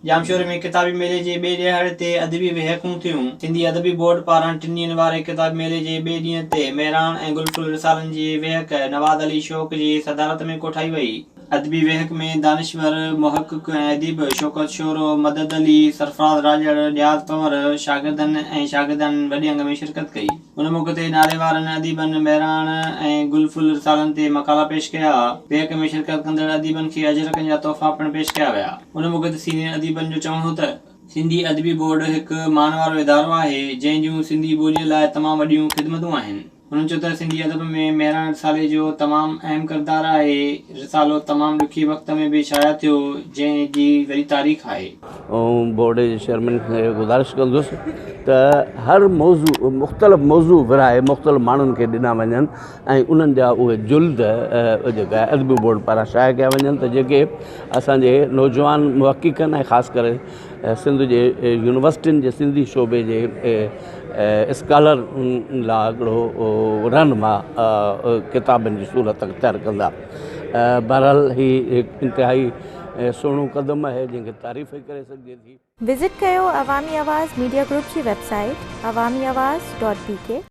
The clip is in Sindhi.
ڄامشوري ۾ ڪتابي ميلي جي ٻئي ڏهاڙي تي ادبي ويهڪون ٿيون. سنڌي ادبي بورڊ پاران ٽن ڏينهن واري ڪتابي ميلي جي ٻئي ڏينهن تي مهراڻ ۽ گل ڦل رسالن جي ويهڪ نواز علي شوق جي صدارت ۾ ڪوٺائي وئي. ادبي ويهڪ ۾ دانشور، محقق ۽ اديب شوڪت شورو، مدد علي، سرفراز راڄڙ، نياز پنهور، شاگردن ۽ شاگردياڻين وڏي انگ ۾ شرڪت ڪئي. ان موقعي تي ناليوارن اديبن مهراڻ ۽ گل ڦل رسالن تي مقالا پيش ڪيا. ويهڪ ۾ شرڪت ڪندڙ اديبن کي اجرڪن جا تحفا پڻ پيش ڪيا ويا. ان موقعي تي سينيئر اديبن جو چوڻ هو ته، سنڌي ادبي بورڊ هڪ مان وارو ادارو آهي، جنهن جون سنڌي ٻوليء لاء تمام وڏيون خدمتون آهن. هنن چيو ته سنڌي ادب ۾ مهراڻ رسالي جو تمام اهم ڪردار آهي، رسالو تمام ڏکي وقت ۾ به شايع ٿيو، جنهن جي وڏي تاريخ آهي. آئون بورڊ جي چيئرمين کي گذارش ڪندس ته هر موضوع مختلف موضوع ورهائي مختلف ماڻهن کي ڏنا وڃن ۽ انهن جا اهي جلد جيڪا ادبي بورڊ پاران شايع ڪيا وڃن ته جيڪي اسان جي نوجوان محققن ۽ خاص ڪري سنڌ جي يونيورسٽين جي سنڌي شعبي جي اسڪالر لاء هڪڙو رهنما ڪتابن جي صورت اختيار ڪندا. بهرحال هي هڪ انتهائي سهڻو قدم آهي جنهن کي تعريف ڪري سگهجي ٿي. وزٽ ڪيو عوامي آواز ميڊيا گروپ جي website Awami Awaz dot B K.